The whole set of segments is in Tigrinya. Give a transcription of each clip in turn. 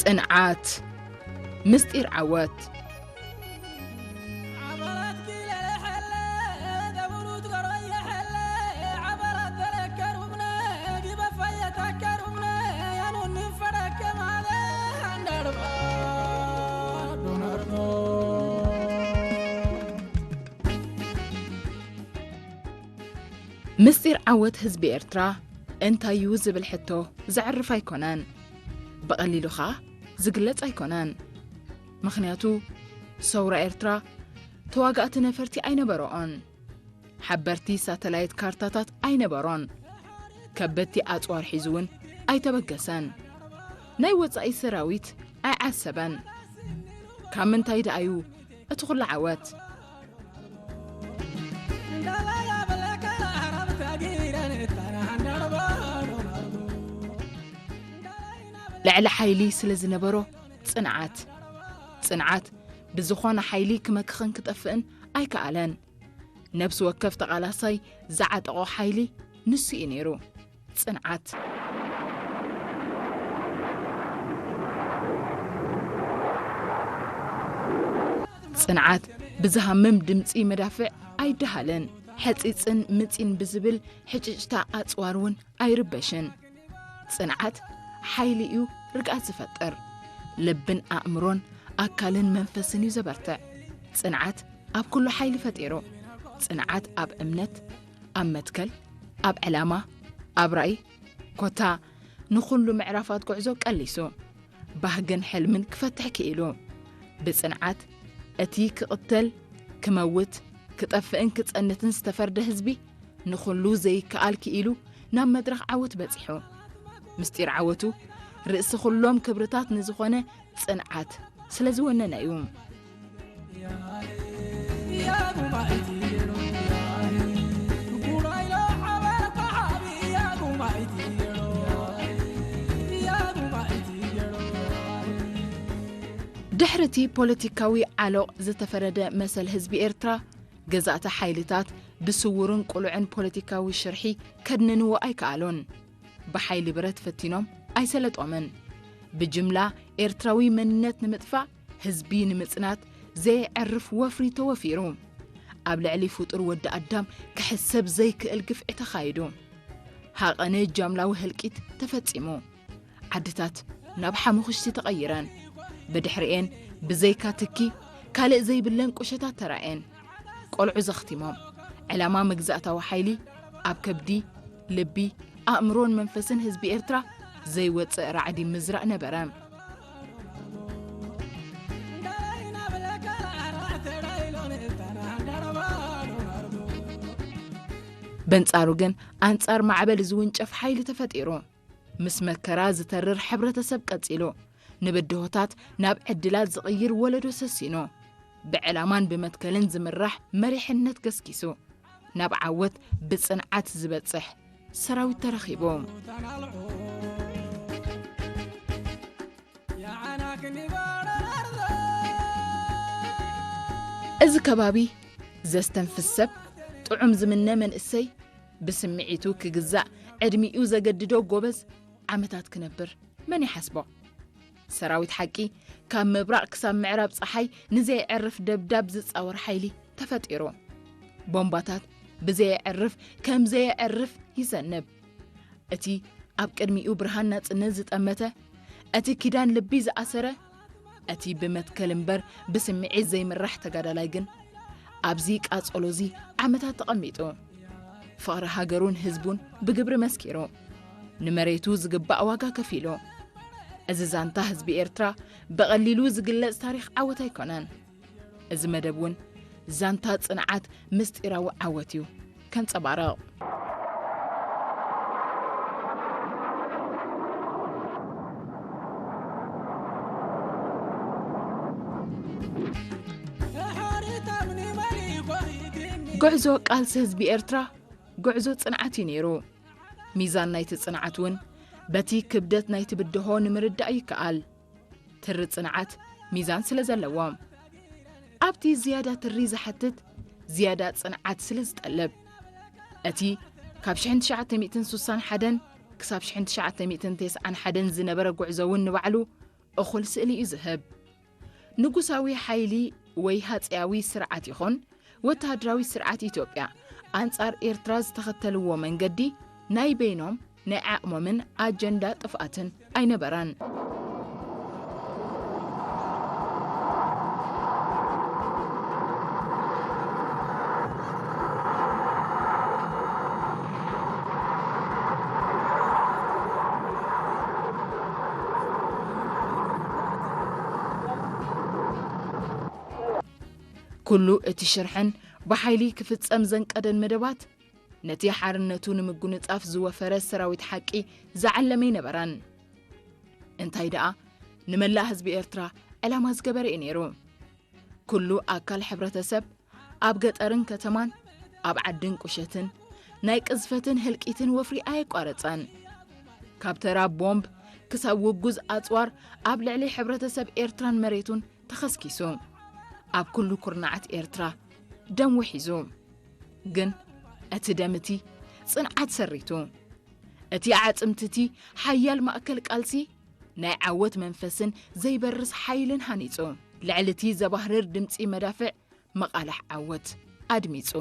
ጽንዓት፣ ምስጢር ዓወት። ምስጢር ዓወት ህዝቢ ኤርትራ እንታይ እዩ ዝብል ሕቶ ዘዕርፍ ኣይኮነን። ብቐሊሉ ኸኣ ዝግለጽ ኣይኮነን። ምኽንያቱ፣ ሰውራ ኤርትራ ተዋጋእቲ ነፈርቲ ኣይነበረኦን። ሓበርቲ ሳተላይት ካርታታት ኣይነበሮን። ከበድቲ ኣጽዋር ሒዙ እውን ኣይተበገሰን። ናይ ወጻኢ ሰራዊት ኣይዓሰበን። ካብ ምንታይ ደኣ እዩ እቲ ኹሉ ዓወት? ልዕሊ ሓይሊ ስለ ዝነበሮ ጽንዓት። ጽንዓት ብዝኾነ ሓይሊ ክመክኽን ክጠፍእን ኣይከኣለን። ነብሲ ወከፍ ተቓላሳይ ዝዓጠቖ ሓይሊ ንሱ እዩ ነይሩ። ጽንዓት። ጽንዓት ብዝሃምም ድምጺ መዳፍዕ ኣይደሃልን። ሕጺጽን ምጺን ብዝብል ሕጭጭታ ኣጽዋር እውን ኣይርበሽን። ጽንዓት ሓይሊ እዩ ርግኣት ዝፈጥር። ልብን ኣእምሮን ኣካልን መንፈስን እዩ ዘበርትዕ። ጽንዓት ኣብ ኩሉ ሓይሊ ፈጢሩ። ጽንዓት ኣብ እምነት፣ ኣብ መትከል፣ ኣብ ዕላማ፣ ኣብ ራእይ፣ ኮታ ንኹሉ ምዕራፋት ጉዕዞ ቀሊሱ። ባህግን ሕልምን ክፈትሕ ክኢሉ። ብጽንዓት እቲ ክቕተል፣ ክመውት፣ ክጠፍእን ክጸንትን ዝተፈርደ ህዝቢ ንኹሉ ዘይከኣል ክኢሉ ናብ መድረኽ ዓወት በጺሑ። ምስጢር ዓወቱ ርእሲ ኩሎም ክብርታት ንዝኾነ ጽንዓት ስለ ዝወነነ እዩ። ድሕሪ እቲ ፖለቲካዊ ዓሎቕ ዝተፈረደ መሰል ህዝቢ ኤርትራ፣ ገዛእቲ ሓይልታት ብስውርን ቅሉዕን ፖለቲካዊ ሽርሒ ከድንንዎ ኣይከኣሉን። ብሓይሊ ብረት ፈቲኖም ኣይሰለጦምን። ብጅምላ ኤርትራዊ መንነት ንምጥፋእ፣ ህዝቢ ንምጽናት ዘየዕርፍ ወፍሪ ተወፊሩ። ኣብ ልዕሊ ፍጡር ወዲ ኣዳም ክሕሰብ ዘይክእል ግፍዒ ተኻይዱ። ሃቐነ ጃምላዊ ህልቂት ተፈጺሙ። ዓድታት ናብ ሓሙኽሽቲ ተቐይረን። ብድሕሪኤን ብዘይካ ትኪ ካልእ ዘይብለን ቁሸታት ተራእየን። ቆልዑ ዘኽቲሞም። ዕላማ መግዛእታዊ ሓይሊ ኣብ ከብዲ፣ ልቢ፣ ኣእምሮን መንፈስን ህዝቢ ኤርትራ ዘይወጽእ ራዕዲ ምዝራእ ነበረ። በንጻሩ ግን ኣንጻር ማዕበል ዝውንጨፍ ሓይሊ ተፈጢሩ። ምስ መከራ ዝተርር ሕብረተሰብ ቀጺሉ። ንብድሆታት ናብ ዕድላት ዝቕይር ወለዶ ሰሲኑ። ብዕላማን ብመትከልን ዝምራሕ መሪሕነት ገስጊሱ። ናብ ዓወት ብጽንዓት ዝበጽሕ ሰራዊት ተረኺቡ። እዚ ከባቢ ዘስተንፍስ ሰብ፣ ጥዑም ዝምነ መንእሰይ፣ ብስምዒቱ ክግዛእ ዕድሚኡ ዘገድዶ ጎበዝ ዓመታት ክነብር መን ይሓስቦ? ሰራዊት ሓቂ፣ ካብ ምብራቕ ክሳብ ምዕራብ ጸሓይ ንዘየዕርፍ ደብዳብ ዝጻወር ሓይሊ ተፈጢሩ። ቦምባታት ብዘየዕርፍ ከም ዘየዕርፍ ይዘንብ። እቲ ኣብ ቅድሚኡ ብርሃን ናጽነት ዝጠመተ፣ እቲ ኪዳን ልቢ ዝኣሰረ፣ እቲ ብመትከል እምበር ብስምዒት ዘይምራሕ ተጋዳላይ ግን ኣብዚ ቃጸሎ እዚ ዓመታት ተቐሚጡ። ፍቕሪ ሃገሩን ህዝቡን ብግብሪ መስኪሩ፣ ንመሬቱ ዝግባእ ዋጋ ከፊሉ። እዚ ዛንታ ህዝቢ ኤርትራ ብቐሊሉ ዝግለጽ ታሪኽ ዓወት ኣይኮነን። እዚ መደብ እውን ዛንታ ጽንዓት ምስጢራዊ ዓወት እዩ ከንጸባርቕ። ጉዕዞ ቃልሲ ህዝቢ ኤርትራ ጉዕዞ ጽንዓት እዩ ነይሩ። ሚዛን ናይቲ ጽንዓት እውን በቲ ክብደት ናይቲ ብድሆ ንምርዳእ ይከኣል። ትሪ ጽንዓት ሚዛን ስለ ዘለዎ፣ ኣብቲ ዝያዳ ትሪ ዝሓትት ዝያዳ ጽንዓት ስለ ዝጠልብ፣ እቲ ካብ ሽሕን ትሽዓተ ሚእትን ስሳን ሓደን ክሳብ ሽሕን ትሽዓተ ሚእትን ተስዓን ሓደን ዝነበረ ጉዕዞ እውን ንባዕሉ እኹል ስእሊ እዩ ዝህብ። ንጉሳዊ ሓይሊ ወይ ሃጸያዊ ስርዓት ይኹን ወተሃደራዊ ስርዓት ኢትዮጵያ ኣንጻር ኤርትራ ዝተኸተልዎ መንገዲ ናይ በይኖም ናይ ዓቕሞምን ኣጀንዳ ጥፍኣትን ኣይነበረን። ኩሉ እቲ ሽርሕን ብሓይሊ ክፍጸም ዘንቀደን መደባት ነቲ ሓርነቱ ንምጉንጻፍ ዝወፈረ ሰራዊት ሓቂ ዝዓለመ ኣይነበረን። እንታይ ደኣ ንመላእ ህዝቢ ኤርትራ ዕላማ ዝገበረ እዩ ነይሩ። ኩሉ ኣካል ሕብረተሰብ ኣብ ገጠርን ከተማን ኣብ ዓድን ቁሸትን ናይ ቅዝፈትን ህልቂትን ወፍሪ ኣየቋረጸን። ካብ ተራ ቦምብ ክሳብ ውጉዝ ኣጽዋር ኣብ ልዕሊ ሕብረተሰብ ኤርትራን መሬቱን ተኸስኪሱ። ኣብ ኩሉ ኩርናዓት ኤርትራ ደም ውሒዙ። ግን እቲ ደም እቲ ጽንዓት ሰሪቱ። እቲ ኣዕጽምቲ እቲ ሓያል ማእከል ቃልሲ ናይ ዓወት መንፈስን ዘይበርስ ሓይልን ሃኒጹ። ልዕሊ እቲ ዘባህርር ድምጺ መዳፍዕ መቓልሕ ዓወት ኣድሚጹ።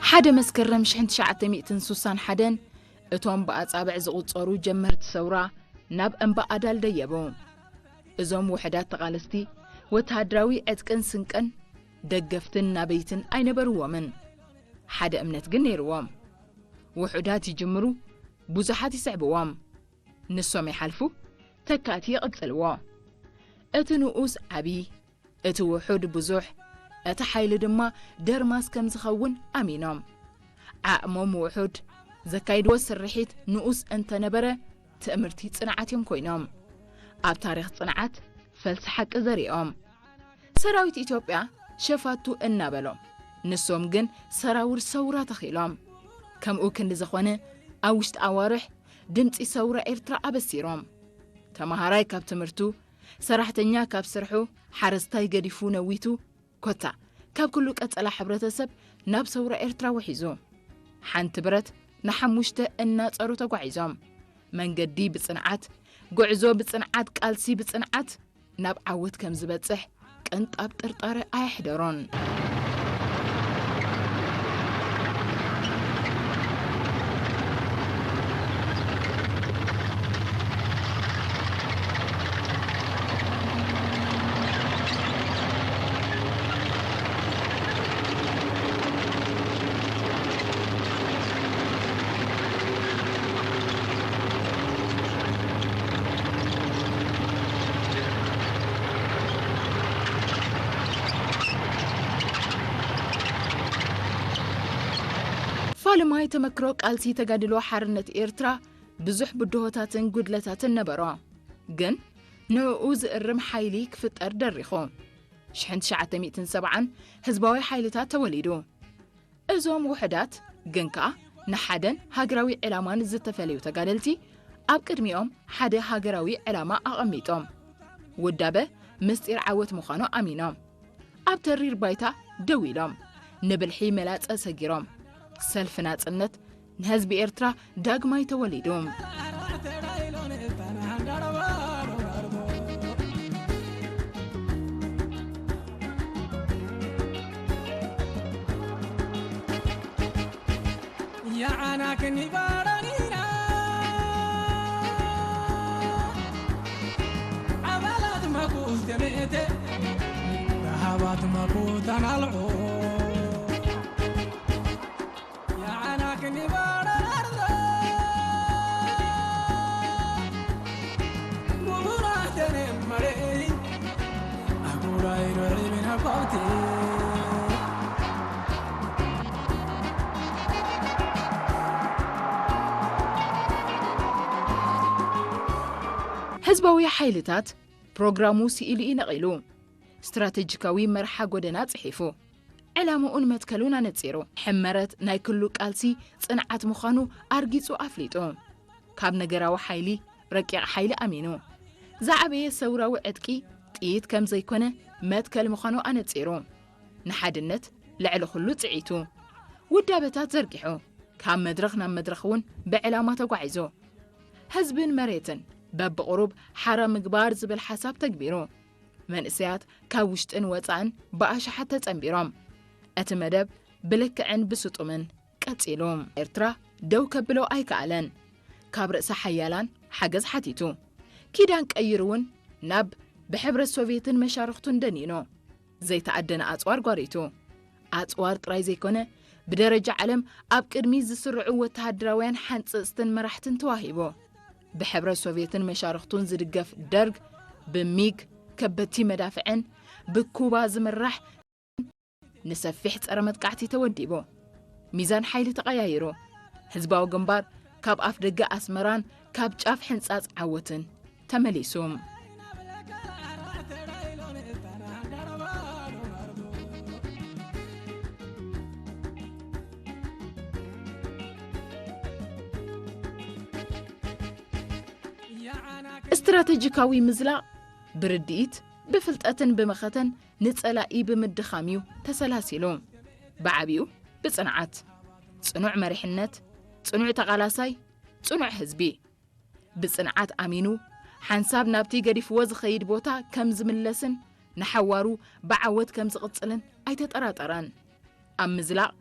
ሓደ መስከረም ሽሕን ትሽዓተ ሚእትን ስሳን ሓደን እቶም ብኣጻብዕ ዝቑጸሩ ጀመርቲ ሰውራ ናብ እምባ ኣዳል ደየቡ። እዞም ውሑዳት ተቓለስቲ ወተሃደራዊ ዕጥቅን ስንቅን ደገፍትን ናበይትን ኣይነበርዎምን። ሓደ እምነት ግን ነይርዎም። ውሑዳት ይጅምሩ፣ ብዙሓት ይስዕብዎም። ንሶም ይሓልፉ፣ ተካእቲ ይቕጽልዎ። እቲ ንኡስ ዓቢ፣ እቲ ውሑድ ብዙሕ፣ እቲ ሓይሊ ድማ ደርማስ ከም ዝኸውን ኣሚኖም። ዓቕሞም ውሑድ፣ ዘካይድዎ ስርሒት ንኡስ እንተነበረ፣ ትእምርቲ ጽንዓት እዮም ኮይኖም። ኣብ ታሪኽ ጽንዓት ፈልሲ ሓቂ ዘሪኦም። ሰራዊት ኢትዮጵያ ሸፋቱ እናበሎም፣ ንሶም ግን ሰራውር ሰውራ ተኺሎም። ከምኡ ክንዲ ዝኾነ፣ ኣብ ውሽጢ ኣዋርሕ ድምጺ ሰውራ ኤርትራ ኣበሲሮም። ተመሃራይ ካብ ትምህርቱ፣ ሰራሕተኛ ካብ ስርሑ፣ ሓረስታይ ገዲፉ ነዊቱ፣ ኮታ ካብ ኩሉ ቀጸላ ሕብረተሰብ ናብ ሰውራ ኤርትራ ውሒዙ። ሓንቲ ብረት ንሓሙሽተ እናጸሩ ተጓዒዞም። መንገዲ ብጽንዓት፣ ጉዕዞ ብጽንዓት፣ ቃልሲ ብጽንዓት ናብ ዓወት ከም ዝበጽሕ ቅንጣብ ጥርጣረ ኣየሕደሮን። ፋልማይ ተመክሮ ቃልሲ ተጋድሎ ሓርነት ኤርትራ ብዙሕ ብድሆታትን ጉድለታትን ነበሮ። ግን ንዕኡ ዝእርም ሓይሊ ክፍጠር ደሪኹ። ሽሕን ትሽዓተ ሚእትን ሰብዓን ህዝባዊ ሓይልታት ተወሊዱ። እዞም ውሑዳት ግን ከኣ ንሓደን ሃገራዊ ዕላማን ዝተፈለዩ ተጋደልቲ ኣብ ቅድሚኦም ሓደ ሃገራዊ ዕላማ ኣቐሚጦም። ውዳበ ምስጢር ዓወት ምዃኑ ኣሚኖም። ኣብ ተሪር ባይታ ደው ኢሎም፣ ንብልሒ መላጸ ሰጊሮም፣ ሰልፊ ናጽነት ንህዝቢ ኤርትራ ዳግማይ ተወሊዱ። የዓና ክንባረኒና ኣባላት መኩስ ደሜቴ ረሃባት መኩ ተናልዑ። ህዝባዊ ሓይልታት ፕሮግራሙ ስኢሉ እዩ ነቒሉ። ስትራቴጂካዊ መርሓ ጎደና ጽሒፉ። ዕላምኡን መትከሉን ኣነጺሩ። ሕመረት ናይ ክሉ ቃልሲ ጽንዓት ምዃኑ ኣርጊጹ ኣፍሊጡ። ካብ ነገራዊ ሓይሊ ረቂቕ ሓይሊ ኣሚኑ። ዝዓበየ ሰውራዊ ዕጥቂ ጥይት ከም ዘይኮነ መትከል ምዃኑ ኣነጺሩ። ንሓድነት ልዕሊ ኩሉ ጽዒቱ። ውዳበታት ዘርጊሑ። ካብ መድረኽ ናብ መድረኽ እውን ብዕላማ ተጓዒዙ። ህዝብን መሬትን በብቕሩብ ሓራ ምግባር ዝብል ሓሳብ ተግቢሩ። መንእሰያት ካብ ውሽጥን ወጻእን ብኣሽሓት ተጸንቢሮም። እቲ መደብ ብልክዕን ብስጡምን ቀጺሉ። ኤርትራ ደው ከብሎ ኣይከኣለን። ካብ ርእሰ ሓያላን ሓገዝ ሓቲቱ። ኪዳን ቀይሩ እውን ናብ ብሕብረት ሶቭየትን መሻርኽቱን ደኒኑ። ዘይተኣደነ ኣጽዋር ጓሪቱ። ኣጽዋር ጥራይ ዘይኮነ፣ ብደረጃ ዓለም ኣብ ቅድሚት ዝስርዑ ወተሃደራውያን ሓንጸጽትን መራሕትን ተዋሂቡ። ብሕብረት ሶቭየትን መሻርኽቱን ዝድገፍ ደርግ፣ ብሚግ ከበድቲ መዳፍዕን ብኩባ ዝምራሕ ንሰፊሕ ጸረ መጥቃዕቲ ተወዲቡ። ሚዛን ሓይሊ ተቐያይሩ። ህዝባዊ ግንባር ካብ ኣፍ ደገ ኣስመራን ካብ ጫፍ ሕንጻጽ ዓወትን ተመሊሱ። ስትራተጂካዊ ምዝላቕ ብርድኢት፣ ብፍልጠትን ብመኸተን ንጸላኢ ብምድኻም እዩ ተሰላሲሉ። ብዓቢኡ ብጽንዓት። ጽኑዕ መሪሕነት፣ ጽኑዕ ተቓላሳይ፣ ጽኑዕ ህዝቢ። ብጽንዓት ኣሚኑ፣ ሓንሳብ ናብቲ ገዲፍዎ ዝኸይድ ቦታ ከም ዝምለስን ንሓዋሩ ብዓወት ከም ዝቕጽልን ኣይተጠራጠረን። ኣብ ምዝላቕ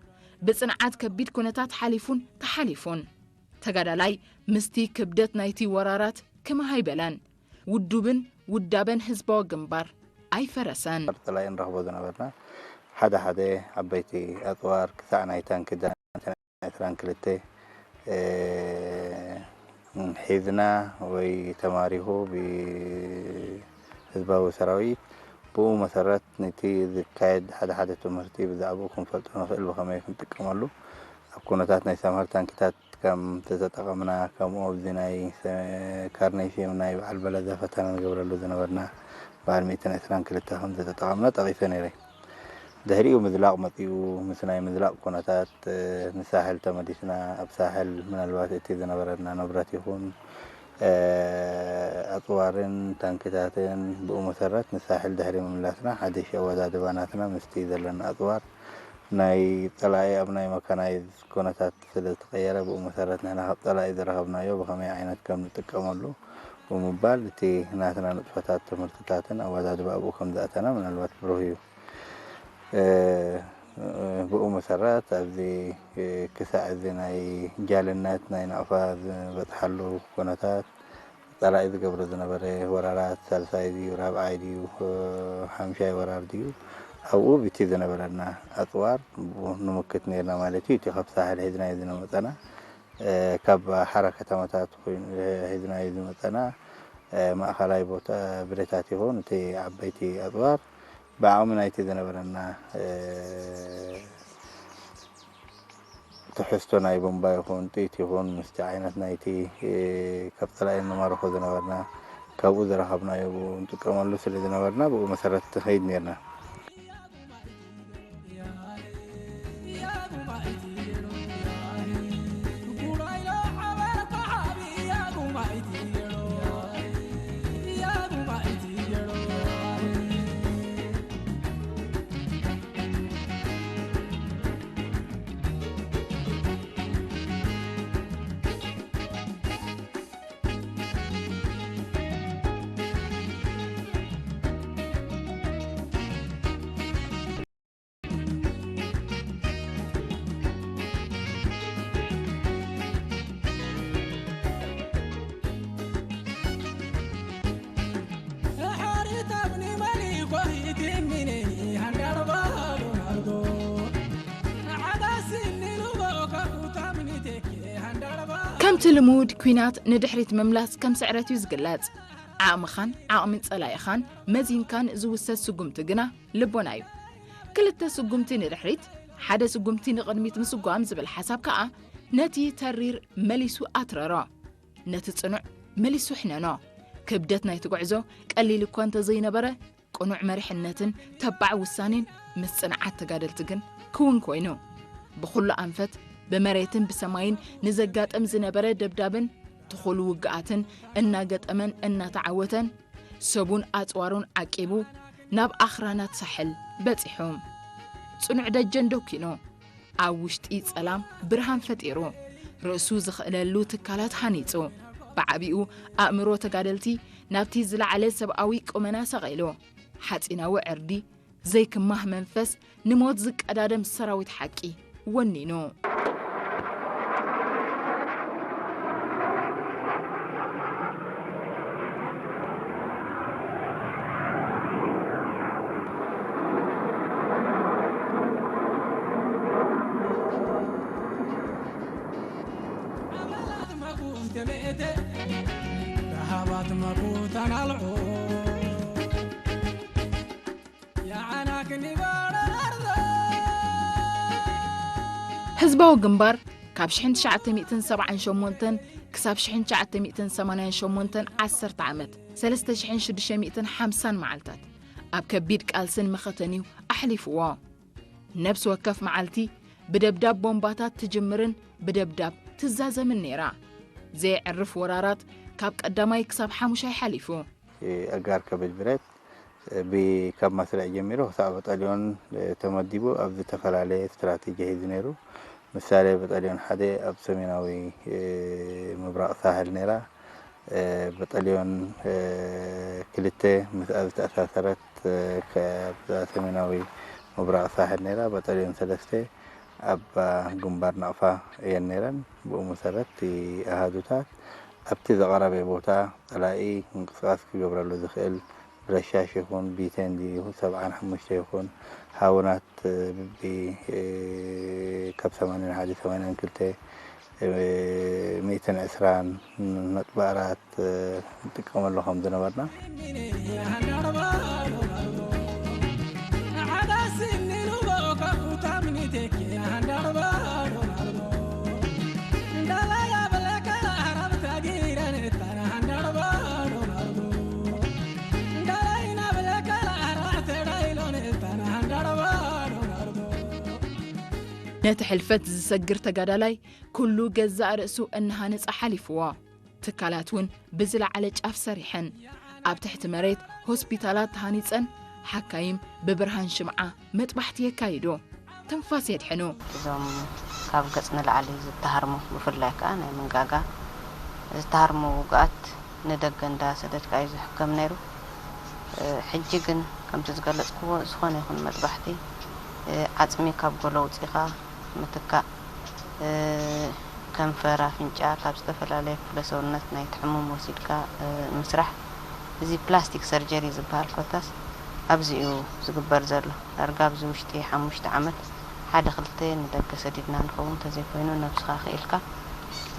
ብጽንዓት ከቢድ ኩነታት ሓሊፉን ተሓሊፉን። ተጋዳላይ ምስቲ ክብደት ናይቲ ወራራት ክምሃ ኣይበለን። ውዱብን ውዳበን ህዝባዊ ግንባር ኣይፈረሰን። ጸላኢ ንረኽቦ ዝነበርና ሓደ ሓደ ዓበይቲ ኣጽዋር ክሳዕ ናይ ታንኪ ዳን ዕስራን ክልተ፣ እ፣ ሒዝና ወይ ተማሪኹ ብህዝባዊ ሰራዊት፣ ብኡ መሰረት ነቲ ዝካየድ ሓደ ሓደ ትምህርቲ ብዛዕባኡ ክንፈልጦ ንኽእል፣ ብኸመይ ክንጥቀመሉ፣ ኣብ ኩነታት ናይ ሰምሃር ታንኪታት ከም ዝተጠቐምና፣ ከምኡ ኣብዚ ናይ ሰ-፣ ካርኔሽየም ናይ በዓል በለዛ ፈተና ንገብረሉ ዝነበርና በዓል ሚእትን ዕስራን ክልተ ከም ዝተጠቐምና ጠቒሰ ነይረ። ድሕሪኡ ምዝላቕ መጺኡ፣ ምስ ናይ ምዝላቕ ኩነታት፣ እ፣ ንሳሕል ተመሊስና። ኣብ ሳሕል ምናልባት እቲ ዝነበረና ንብረት ይኹን፣ እ፣ ኣጽዋርን ታንክታትን ብኡ መሰረት ንሳሕል ድሕሪ ምምላስና ሓድሽ ኣወዳድባ ናትና ምስቲ ዘለና ኣጽዋር ናይ ጸላኢ ኣብ ናይ መካናይዝ ኩነታት ስለ ዝተቐየረ፣ ብኡ መሰረት ንሕና ካብ ጸላኢ ዝረኸብናዮ ብኸመይ ዓይነት ከም ንጥቀመሉ ብምባል፣ እቲ ናትና ንጥፈታት፣ ትምህርትታትን ኣወዳድባ ኣብኡ ከም ዝኣተና ምናልባት ብሩህ እዩ። እ፣ ብኡ መሰረት፣ ኣብዚ፣ እ፣ ክሳዕ እዚ ናይ ጃልነት ናይ ናቕፋ ዝበጽሓሉ ኩነታት፣ ጸላኢ ዝገብሮ ዝነበረ ወራራት፣ ሳልሳይ ድዩ፣ ራብዓይ ድዩ፣ እ፣ ሓምሻይ ወራር ድዩ፣ ኣብኡ ብቲ ዝነበረና ኣጽዋር ቡ-፣ ንምክት ነርና ማለት እዩ። እቲ ካብ ሳሕል ሒዝናዮ ዝመጸና፣ እ፣ ካብ ሓራ ከተማታት ኮይኑ ሒዝናዮ ዝመጸና፣ እ፣ ማእኸላይ ቦታ ብረታት ይኹን፣ እቲ ዓበይቲ ኣጽዋር ብዓቕሚ ናይቲ ዝነበረና፣ እ፣ ትሕዝቶ ናይ ቦምባ ይኹን ጥይት ይኹን ምስቲ ዓይነት ናይቲ፣ እ፣ ካብ ጸላኢ ንማርኾ ዝነበርና ካብኡ ዝረኸብናዮ ብኡ ንጥቀመሉ ስለ ዝነበርና ብኡ መሰረት ንኸይድ ነርና። ከምቲ ልሙድ፣ ኲናት ንድሕሪት ምምላስ ከም ስዕረት እዩ ዝግለጽ። ዓቕምኻን ዓቕሚ ጸላኢኻን መዚንካን ዝውሰድ ስጉምቲ ግና ልቦና እዩ። ክልተ ስጉምቲ ንድሕሪት፣ ሓደ ስጉምቲ ንቕድሚት ምስጓም ዝብል ሓሳብ ከኣ ነቲ ተሪር መሊሱ ኣትረሮ። ነቲ ጽኑዕ መሊሱ ሕነኖ። ክብደት ናይቲ ጉዕዞ ቀሊል እኳ እንተዘይነበረ፣ ቅኑዕ መሪሕነትን ተባዕ ውሳኔን ምስ ጽንዓት ተጋደልቲ ግን ክውን ኮይኑ። ብኹሉ ኣንፈት ብመሬትን ብሰማይን ንዘጋጥም ዝነበረ ደብዳብን ትኹል ውግኣትን እናገጠመን እናተዓወተን ሰቡን ኣጽዋሩን ዓቂቡ ናብ ኣኽራናት ሳሕል በጺሑ። ጽኑዕ ደጀን ደኪኑ። ኣብ ውሽጢ ጸላም ብርሃን ፈጢሩ። ርእሱ ዝኽእለሉ ትካላት ሃኒጹ። ብዓቢኡ ኣእምሮ ተጋደልቲ ናብቲ ዝለዓለ ሰብኣዊ ቁመና ሰቒሉ። ሓጺናዊ ዕርዲ ዘይክማህ መንፈስ ንሞት ዝቀዳደም ሰራዊት ሓቂ ወኒኑ። ህዝባዊ ግንባር ካብ ሽሕን ትሽዓተ ሚእትን ሰብዓን ሸሞንተን ክሳብ ሽሕን ትሽዓተ ሚእትን ሰማንያን ሸሞንተን ዓሰርተ ዓመት፣ ሰለስተ ሽሕን ሽዱሽተ ሚእትን ሓምሳን መዓልታት ኣብ ከቢድ ቃልስን መኸተን'ዩ ኣሕሊፍዎ። ነብሲ ወከፍ መዓልቲ ብደብዳብ ቦምባታት ትጅምርን ብደብዳብ ትዛዘምን ነይራ። ዘየዕርፍ ወራራት ካብ ቀዳማይ ክሳብ ሓሙሻይ ሓሊፉ። ኣጋር ከቢድ ብረት ብ ካብ መስርዕ ጀሚሩ ክሳብ በጣልዮን ተመዲቡ ኣብ ዝተፈላለየ ስትራቴጂ ሒዙ ነይሩ። ምሳሌ በጣልዮን ሓደ ኣብ ሰሜናዊ ምብራቕ ሳሕል ነይራ። በጣልዮን ክልተ ምስኣ ዝተኣሳሰረት ካብ ሰሜናዊ ምብራቕ ሳሕል ነይራ። በጣልዮን ሰለስተ ኣብ ግንባር ናቕፋ እየን ነይረን። ብኡ መሰረት እቲ ኣሃዱታት ኣብቲ ዝቐረበ ቦታ ጸላኢ ምንቅስቓስ ክገብረሉ ዝኽእል ብረሻሽ ይኹን ቢቴን ድዩ ሰብዓን ሓሙሽተ ይኹን ሃውናት ብቢ ካብ ሰማንያን ሓደ ሰማንያን ክልተ ሚእትን ዕስራን ነጥቢ ኣራት ንጥቀመሉ ከም ዝነበርና ነቲ ሕልፈት ዝሰግር ተጋዳላይ ኩሉ ገዛእ ርእሱ እናሃነጸ ሓሊፍዎ። ትካላት እውን ብዝለዓለ ጫፍ ሰሪሐን። ኣብ ትሕቲ መሬት ሆስፒታላት ተሃኒጸን፣ ሓካይም ብብርሃን ሽምዓ መጥባሕቲ የካይዱ። ትንፋስ የድሕኑ። እዞም ካብ ገጽ ንላዕሊ ዝተሃርሙ፣ ብፍላይ ከኣ ናይ መንጋጋ ዝተሃርሙ ውጉኣት ንደገ እንዳሰደድካ እዩ ዝሕከም ነይሩ። ሕጂ ግን ከምቲ ዝገለጽክዎ ዝኾነ ይኹን መጥባሕቲ ዓጽሚ ካብ ጎሎ ኣውጺእኻ ምትካእ፣ ከንፈር፣ ኣፍንጫ ካብ ዝተፈላለየ ክፍለ ሰውነት ናይቲ ሕሙም ወሲድካ ምስራሕ፣ እዚ ፕላስቲክ ሰርጀሪ ዝበሃል ኮታስ ኣብዚ እዩ ዝግበር ዘሎ። ዳርጋ ኣብዚ ውሽጢ ሓሙሽተ ዓመት ሓደ ክልተ ንደገ ሰዲድና ንኸውን፣ እንተዘይኮይኑ ነብስኻ ክኢልካ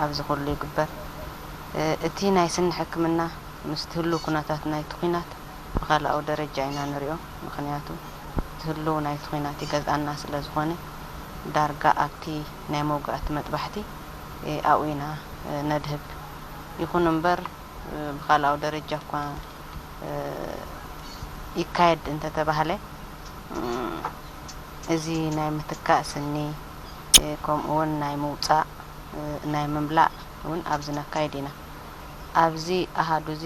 ኣብዚ ኩሉ ይግበር። እቲ ናይ ስኒ ሕክምና ምስቲ ህሉው ኩነታት ናይቲ ኲናት ብኻልኣዊ ደረጃ ኢና ንሪኦ። ምኽንያቱ እቲ ህሉው ናይቲ ኲናት ይገዝኣና ስለ ዝኾነ ዳርጋ ኣብቲ ናይ መውጋእቲ መጥባሕቲ ኣብኡ ኢና ነድህብ። ይኹን እምበር ብኻልኣዊ ደረጃ እኳ ይካየድ እንተተባህለ እዚ ናይ ምትካእ ስኒ ከምኡ እውን ናይ ምውፃእ ናይ ምምላእ እውን ኣብዚ ነካይድ ኢና። ኣብዚ ኣሃዱ እዚ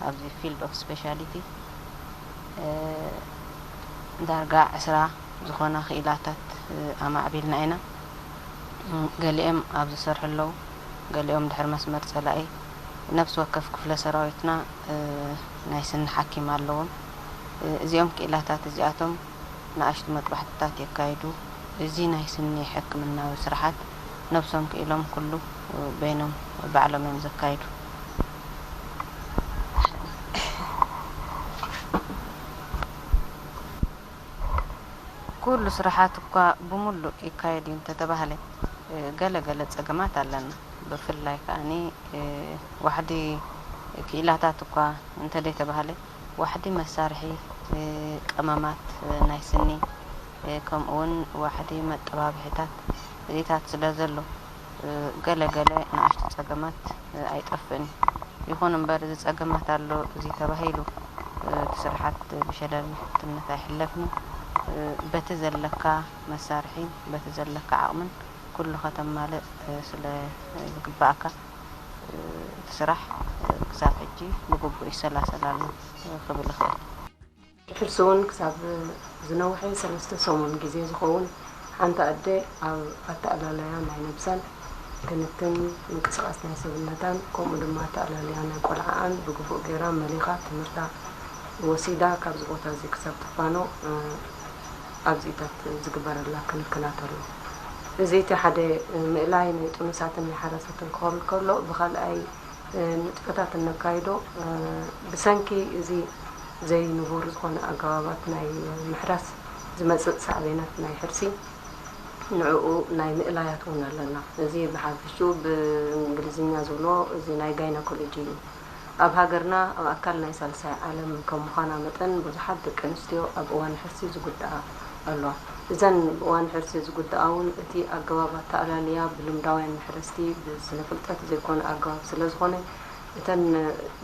ኣብዚ field of speciality ዳርጋ ዕስራ ዝኾና ክኢላታት ኣማዕቢልና ኢና። ገሊኦም ኣብ ዝሰርሑ ኣለዉ፣ ገሊኦም ድሕሪ መስመር ጸላኢ። ነፍሲ ወከፍ ክፍለ ሰራዊትና ናይ ስኒ ሓኪም ኣለዎም። እዚኦም ክኢላታት እዚኣቶም ንኣሽቱ መጥባሕትታት የካይዱ። እዚ ናይ ስኒ ሕክምናዊ ስርሓት ነብሶም ክኢሎም ኩሉ በይኖም ባዕሎም እዮም ዘካይዱ። ኩሉ ስራሓት እኳ ብሙሉእ ይካየድ እዩ እንተተባህለ፣ ገለ ገለ ጸገማት ኣለና። ብፍላይ ከኣኒ ዋሕዲ ክኢላታት እኳ እንተደይተባህለ፣ ዋሕዲ መሳርሒ ቀመማት ናይ ስኒ፣ ከምኡውን ዋሕዲ መጠባብሒታት እዚታት ስለ ዘሎ፣ ገለ ገለ ንኣሽቱ ጸገማት ኣይጠፍእን እዩ። ይኹን እምበር፣ እዚ ጸገማት ኣሎ እዚ ተባሂሉ እቲ ስራሓት ብሸለልትነት ኣይሕለፍን። በቲ ዘለካ መሳርሒ፣ በቲ ዘለካ ዓቕምን ኩሉ ከተማልእ ስለ ዝግባኣካ፣ እቲ ስራሕ ክሳብ ሕጂ ብግቡእ ይሰላሰል ኣሎ ክብል እኽእል። ሕርሲ እውን ክሳብ ዝነውሐ ሰለስተ ሰሙን ግዜ ዝኸውን ሓንቲ ኣደ ኣብ ኣተኣላላያ ናይ ነብሳን ክንክን ምንቅስቓስ ናይ ሰብነታን ከምኡ ድማ ኣተኣላልያ ናይ ቆልዓኣን ብግቡእ ገይራ መሊኻ ትምህርታ ወሲዳ ካብዚ ቦታ እዚ ክሳብ ትፋኖ ኣብዚታት ዝግበረላ ክንክናት ኣሎ። እዚ እቲ ሓደ ምእላይ ናይ ጥኑሳትን ናይ ሓራሳትን ክኸውን ከሎ ብኻልኣይ ንጥፈታት እነካይዶ ብሰንኪ እዚ ዘይንቡር ዝኾነ ኣገባባት ናይ ምሕራስ ዝመጽእ ሳዕቤናት ናይ ሕርሲ ንዕኡ ናይ ምእላያት እውን ኣለና። እዚ ብሓፈሽኡ ብእንግሊዝኛ ዝብሎ እዚ ናይ ጋይናኮሎጂ እዩ። ኣብ ሃገርና ኣብ ኣካል ናይ ሳልሳይ ዓለም ከም ምዃና መጠን ብዙሓት ደቂ ኣንስትዮ ኣብ እዋን ሕርሲ ዝጉድኣ ኣለዋ። እዘን ብእዋን ሕርሲ ዝጉድኣ እውን እቲ ኣገባብ ኣተኣላልያ ብልምዳውያን መሕረስቲ ብስነ ፍልጠት ዘይኮነ ኣገባብ ስለ ዝኾነ እተን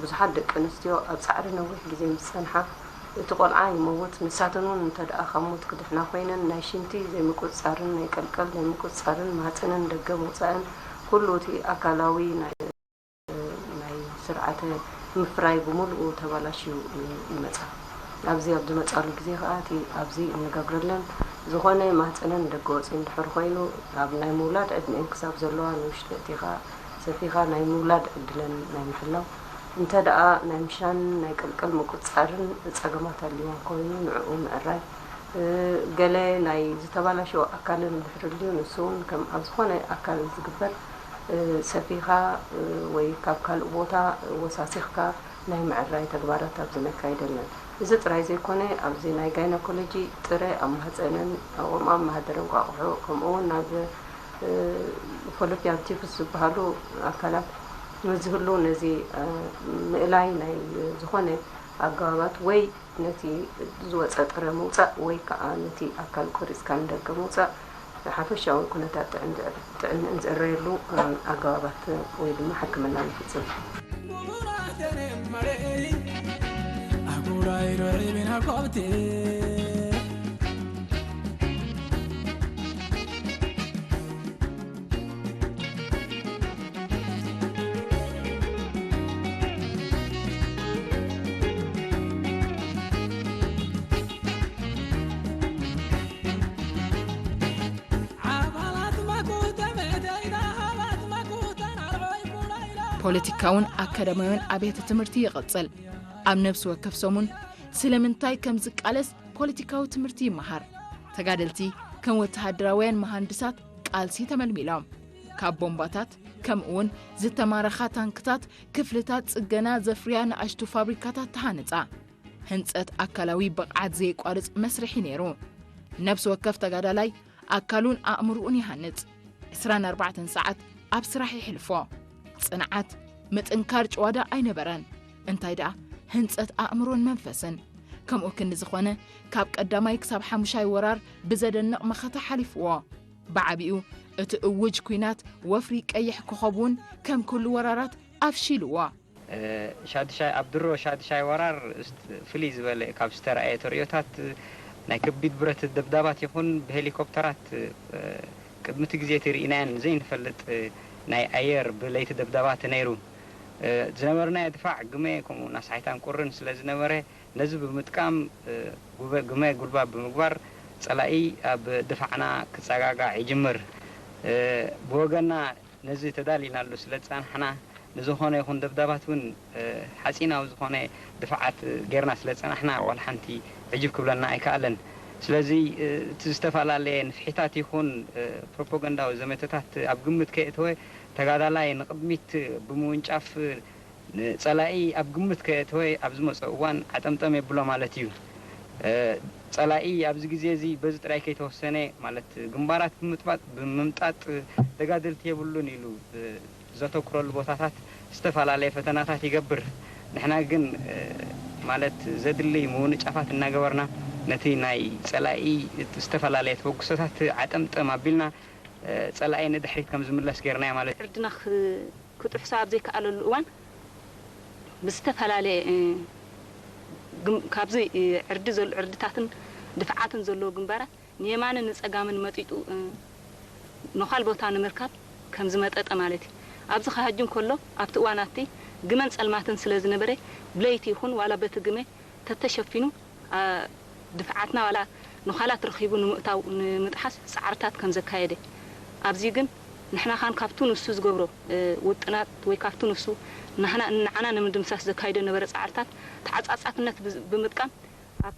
ብዙሓት ደቂ ኣንስትዮ ኣብ ጻዕሪ ነዊሕ ግዜ ምስ ጸንሓ እቲ ቆልዓ ይመውት፣ ንሳተን እውን እንተ ደኣ ካብ ሞት ክድሕና ኮይነን ናይ ሽንቲ ዘይምቁጽጻርን ናይ ቀልቀል ዘይምቁጽጻርን ማህጸነን ደገ ምውጻእን ኩሉ እቲ ኣካላዊ ናይ ናይ ስርዓተ ምፍራይ ብምሉኡ ተባላሽዩ ይመጻ። ኣብዚ ኣብ ዝመጻሉ ግዜ ከኣ እቲ ኣብዚ እንገብረለን ዝኾነ ማህጸነን ደገ ወጺኡ እንድሕር ኮይኑ ኣብ ናይ ምውላድ ዕድመኤን ክሳብ ዘለዋ ንውሽጢ ኣእቲኻ ሰፊኻ ናይ ምውላድ ዕድለን ናይ ምሕላው እንተ ደኣ ናይ ምሻን ናይ ቅልቅል ምቁጽጻርን ጸገማት ኣልይወን ኮይኑ ንዕኡ ምዕራይ ገለ ናይ ዝተባላሸወ ኣካልን እንድሕር ኣልዩ ንሱ እውን ከም ኣብ ዝኾነ ኣካል ዝግበር ሰፊኻ ወይ ካብ ካልእ ቦታ ወሳሲኽካ ናይ ምዕራይ ተግባራት ኣብዚ ነካይድ ኣለና። እዚ ጥራይ ዘይኮነ ኣብዚ ናይ ጋይናኮሎጂ ጥረ ኣብ ማህፀንን ኣብኦም ኣብ ማህደር እንቋቑሖ ከምኡ እውን ናብ ፈሎፒያን ቲብስ ዝበሃሉ ኣካላት ንዝህሉ ነዚ ምእላይ ናይ ዝኾነ ኣገባባት ወይ ነቲ ዝወፀ ጥረ ምውፃእ ወይ ከዓ ነቲ ኣካል ቆሪፅካ ንደገ ምውፃእ ሓፈሻዊ ኩነታት ጥዕንእን ዝእረየሉ ኣገባባት ወይ ድማ ሕክምና ንፍፅም። ፖለቲካውን ኣካዳሚያውን ኣብያተ ትምህርቲ ይቕጽል። ኣብ ነብሲ ወከፍ ሰሙን ስለምንታይ ከም ዝቃለስ ፖለቲካዊ ትምህርቲ ይመሃር። ተጋደልቲ ከም ወተሃደራውያን መሃንድሳት ቃልሲ ተመልሚሎም። ካብ ቦምባታት ከምኡውን ዝተማረኻ ታንክታት ክፍልታት ጽገና ዘፍርያ ንኣሽቱ ፋብሪካታት ተሃነጻ። ህንጸት ኣካላዊ ብቕዓት ዘየቋርጽ መስርሒ ነይሩ። ነብሲ ወከፍ ተጋዳላይ ኣካሉን ኣእምርኡን ይሃንጽ። ዕስራን ኣርባዕተን ሰዓት ኣብ ስራሕ የሕልፎ። ጽንዓት፣ ምጥንካር ጭዋዳ ኣይነበረን። እንታይ ደኣ ህንጸት ኣእምሮን መንፈስን። ከምኡ ክንዲ ዝኾነ ካብ ቀዳማይ ክሳብ ሓሙሻይ ወራር ብዘደንቕ መኸተ ሓሊፍዎ። ብዓቢኡ እቲ እውጅ ኲናት ወፍሪ ቀይሕ ኮኸብ እውን ከም ኩሉ ወራራት ኣፍሺልዎ። ሻድሻይ ኣብ ድሮ ሻድሻይ ወራር ፍልይ ዝበለ ካብ ዝተራእየ ተርእዮታት ናይ ከቢድ ብረት ደብዳባት ይኹን ብሄሊኮፕተራት ቅድሚ እቲ ግዜ እቲ ርኢናዮን ዘይንፈልጥ ናይ ኣየር ብለይቲ ደብዳባት ነይሩ። ዝነበርናዮ ድፋዕ ግመ ከምኡ ናሳሒታን ቁርን ስለ ዝነበረ ነዚ ብምጥቃም ግመ ጉልባብ ብምግባር ጸላኢ ኣብ ድፋዕና ክጸጋጋዕ ይጅምር። ብወገንና ነዚ ተዳሊናሉ ስለ ዝጸናሕና፣ ንዝኾነ ይኹን ደብዳባት እውን ሓጺናዊ ዝኾነ ድፋዓት ጌርና ስለ ዝጸናሕና፣ ዋላ ሓንቲ ዕጅብ ክብለና ኣይከኣለን። ስለዚ እቲ ዝተፈላለየ ንፍሒታት ይኹን ፕሮፓጋንዳዊ ዘመተታት ኣብ ግምት ከየእተወ፣ ተጋዳላይ ንቕድሚት ብምውንጫፍ፣ ንጸላኢ ኣብ ግምት ከየእተወ ኣብ ዝመጾ እዋን ዓጠምጠም የብሎ ማለት እዩ። ጸላኢ ኣብዚ ግዜ እዚ በዚ ጥራይ ከይተወሰነ፣ ማለት ግንባራት ብምጥባጥ፣ ብምምጣጥ ተጋደልቲ የብሉን ኢሉ ዘተኩረሉ ቦታታት ዝተፈላለየ ፈተናታት ይገብር። ንሕና ግን ማለት ዘድሊ ምውንጫፋት እናገበርና ነቲ ናይ ጸላኢ ዝተፈላለየ ተበግሶታት ዓጠምጠም ኣቢልና ጸላኢ ንድሕሪት ከም ዝምለስ ጌርናዮ ማለት እዩ። ዕርድና ክጥሕሶ ኣብ ዘይከኣለሉ እዋን ብዝተፈላለየ ግም-፣ ካብዚ፣ እ፣ ዕርዲ ዘል-፣ ዕርድታትን ድፍዓትን ዘለዎ ግንባራት ንየማንን ንጸጋምን መጢጡ፣ እ፣ ነዃል ቦታ ንምርካብ ከም ዝመጠጠ ማለት እዩ። ኣብዚ ክሃጅም ከሎ ኣብቲ እዋን ኣብቲ ግመን ጸልማትን ስለ ዝነበረ ብለይቲ ይኹን ዋላ በቲ ግመ ተተሸፊኑ፣ ኣ፣ ድፍዓትና ዋላ ንዃላት ረኺቡ ንምእታው ንምጥሓስ ጻዕርታት ከም ዘካየደ፣ ኣብዚ ግን ንሕና ኻን ካብቱ ንሱ ዝገብሮ፣ እ፣ ውጥናት ወይ ካብቱ ንሱ ንሕና፣ ንዓና ንምድምሳስ ዘካይዶ ነበረ ጻዕርታት ተዓጻጻፍነት ብዝ-፣ ብምጥቃም ኣብ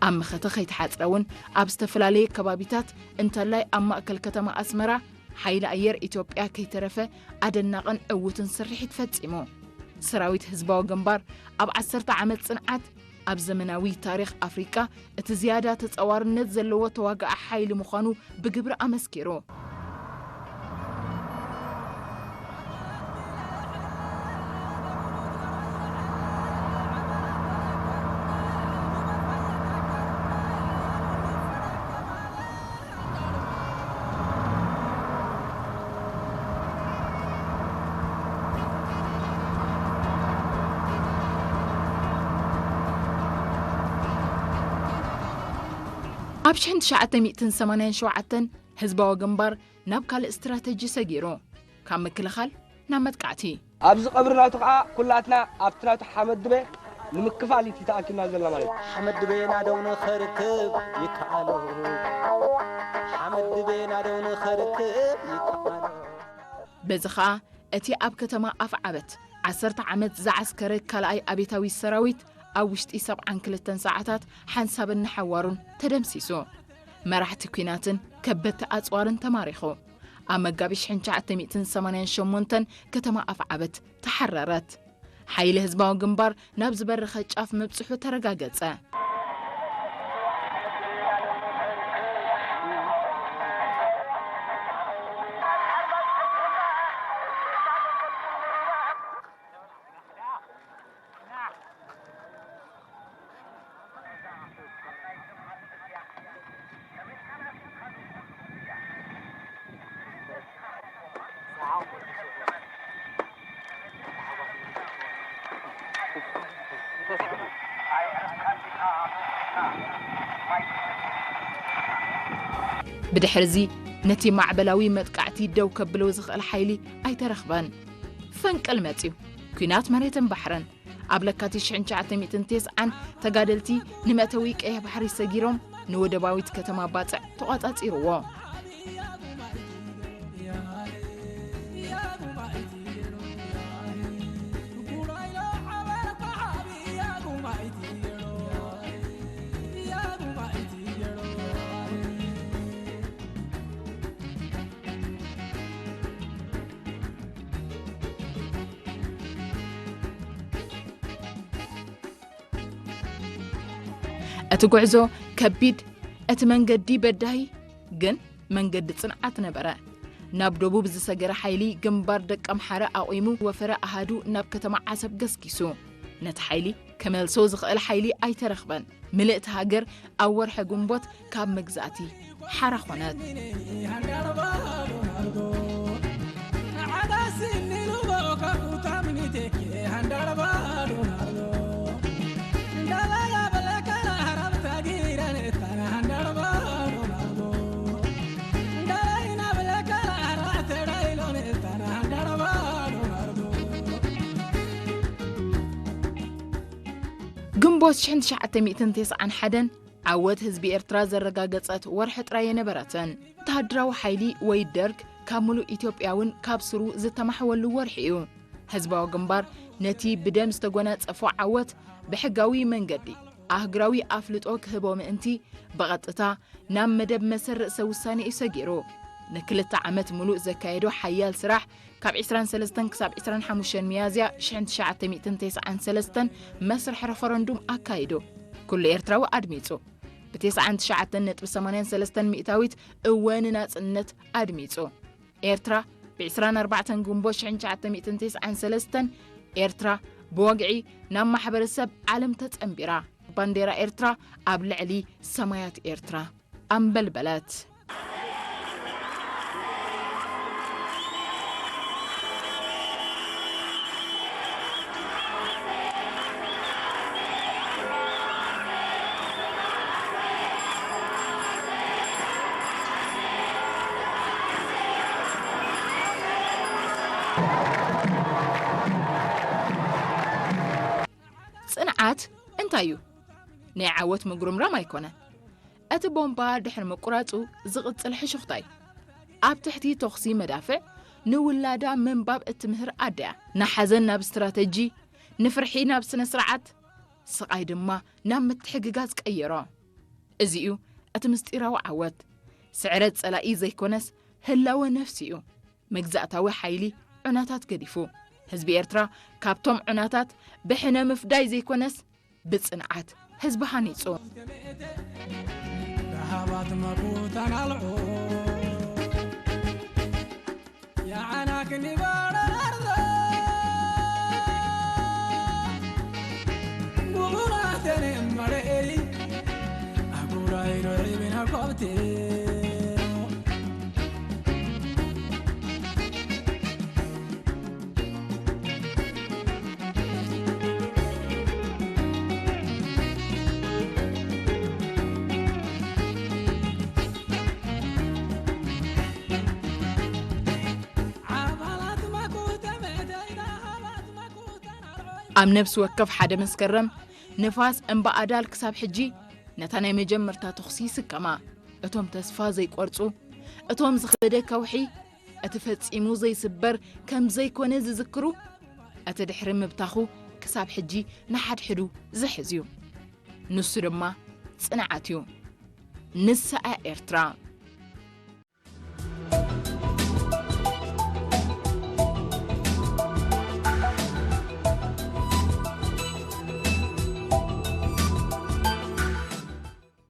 ኣብ መኸተ ከይተሓጽረ እውን ኣብ ዝተፈላለየ ከባቢታት እንተላይ ኣብ ማእከል ከተማ ኣስመራ ሓይሊ ኣየር ኢትዮጵያ ከይተረፈ ኣደናቕን ዕዉትን ስርሒት ፈጺሙ። ሰራዊት ህዝባዊ ግንባር ኣብ ዓሰርተ ዓመት ጽንዓት ኣብ ዘመናዊ ታሪኽ ኣፍሪቃ እቲ ዝያዳ ተጻዋርነት ዘለዎ ተዋጋኢ ሓይሊ ምዃኑ ብግብሪ ኣመስኪሩ። ኣብ ሽሕን ትሽዓተ ሚእትን ሰማንያን ሸውዓተን ህዝባዊ ግንባር ናብ ካልእ ስትራተጂ ሰጊሩ። ካብ ምክልኻል ናብ መጥቃዕቲ። ኣብዚ ቀብሪ ናቱ ከዓ ኩላትና ኣብቲ ናቱ ሓመድ ድበ ንምክፋል እዩ ተኣኪብና ዘለና ማለት እዩ። ሓመድ ድበና ደው ንኸርክብ ይከኣሎ። ሓመድ ድበና ደው ንኸርክብ ይከኣሎ። በዚ ኸኣ እቲ ኣብ ከተማ ኣፍዓበት ዓሰርተ ዓመት ዝዓስከረ ካልኣይ ኣብዮታዊ ሰራዊት ኣብ ውሽጢ ሰብዓን ክልተን ሰዓታት ሓንሳብን ንሓዋሩን ተደምሲሱ። መራሕቲ ኲናትን ከበድቲ ኣጽዋርን ተማሪኹ። ኣብ መጋቢት ሽሕን ትሽዓተ ሚእትን ሰማንያን ሸሞንተን ከተማ ኣፍዓበት ተሓረረት። ሓይሊ ህዝባዊ ግንባር ናብ ዝበረኸ ጫፍ ምብጽሑ ተረጋገጸ። ብድሕርዚ ነቲ ማዕበላዊ መጥቃዕቲ ደው ከብሎ ዝኽእል ሓይሊ ኣይተረኽበን። ፈንቅል መጽዩ። ኲናት መሬትን ባሕርን። ኣብ ለካቲት ሽሕን ትሽዓተ ሚእትን ተስዓን ተጋደልቲ ንመእተዊ ቀይሕ ባሕሪ ሰጊሮም ንወደባዊት ከተማ ባጽዕ ተቖጻጺርዎ። እቲ ጉዕዞ ከቢድ፣ እቲ መንገዲ በዳሂ፣ ግን መንገዲ ጽንዓት ነበረ። ናብ ደቡብ ዝሰገረ ሓይሊ ግንባር ደቀምሓረ ኣቑሙ ወፈረ ኣሃዱ ናብ ከተማ ዓሰብ ገስጊሱ። ነቲ ሓይሊ ክመልሶ ዝኽእል ሓይሊ ኣይተረኽበን። ምልእቲ ሃገር ኣብ ወርሒ ግንቦት ካብ መግዛእቲ ሓራ ኾነት። ግንቦት ሽሕን ትሽዓተ ሚእትን ተስዓን ሓደን ዓወት ህዝቢ ኤርትራ ዘረጋገጸት ወርሒ ጥራይ የነበረትን። ወተሃደራዊ ሓይሊ ወይ ደርግ ካብ ምሉእ ኢትዮጵያውን ካብ ስሩ ዝተማሕወሉ ወርሒ እዩ። ህዝባዊ ግንባር ነቲ ብደም ዝተጎናጸፎ ዓወት ብሕጋዊ መንገዲ ኣህግራዊ ኣፍልጦ ክህቦ ምእንቲ ብቐጥታ ናብ መደብ መሰል ርእሰ ውሳኔ እዩ ሰጊሩ። ንክልተ ዓመት ምሉእ ዘካየዶ ሓያል ስራሕ ካብ ዕስራን ሰለስተን ክሳብ ዕስራን ሓሙሽተን ሚያዝያ ሽሕን ትሽዓተ ሚእትን ተስዓን ሰለስተን መስርሕ ረፈረንዱም ኣካይዱ። ኩሉ ኤርትራዊ ኣድሚጹ። ብተስዓን ትሽዓተን ነጥቢ ሰማንያን ሰለስተን ሚእታዊት እወ ንናጽነት ኣድሚጹ። ኤርትራ ብዕስራን ኣርባዕተን ግንቦት ሽሕን ትሽዓተ ሚእትን ተስዓን ሰለስተን ኤርትራ ብወግዒ ናብ ማሕበረሰብ ዓለም ተጸንቢራ። ባንዴራ ኤርትራ ኣብ ልዕሊ ሰማያት ኤርትራ ኣንበልበለት። ጽንዓት እንታይ እዩ? ናይ ዓወት ምጉርምራም ኣይኮነን። እቲ ቦምባ ድሕሪ ምቁራጹ ዝቕጽል ሕሹኽታ እዩ። ኣብ ትሕቲ ተኹሲ መዳፍዕ ንውላዳ ምንባብ እትምህር ኣደ እያ። ንሓዘን ናብ ስትራተጂ፣ ንፍርሒ ናብ ስነ ስርዓት፣ ስቓይ ድማ ናብ ምትሕግጋዝ ቀየሮ። እዚ እዩ እቲ ምስጢራዊ ዓወት። ስዕረት ጸላኢ ዘይኮነስ ህላወ ነፍሲ እዩ። መግዛእታዊ ሓይሊ ዑናታት ገዲፉ፣ ህዝቢ ኤርትራ ካብቶም ዑናታት ብሕነ ምፍዳይ ዘይኮነስ ብጽንዓት ህዝቢ ሃኒጹ። ኣብ ነፍሲ ወከፍ ሓደ መስከረም ንፋስ እምባ ኣዳል ክሳብ ሕጂ ነታ ናይ መጀመርታ ተኹሲ ይስከማ። እቶም ተስፋ ዘይቆርጹ፣ እቶም ዝኸበደ ከውሒ እቲ ፈጺሙ ዘይስበር ከም ዘይኮነ ዝዝክሩ፣ እቲ ድሕሪ ምብታኹ ክሳብ ሕጂ ንሓድሕዱ ዝሕዝ እዩ። ንሱ ድማ ጽንዓት እዩ። ንሳ እያ ኤርትራ።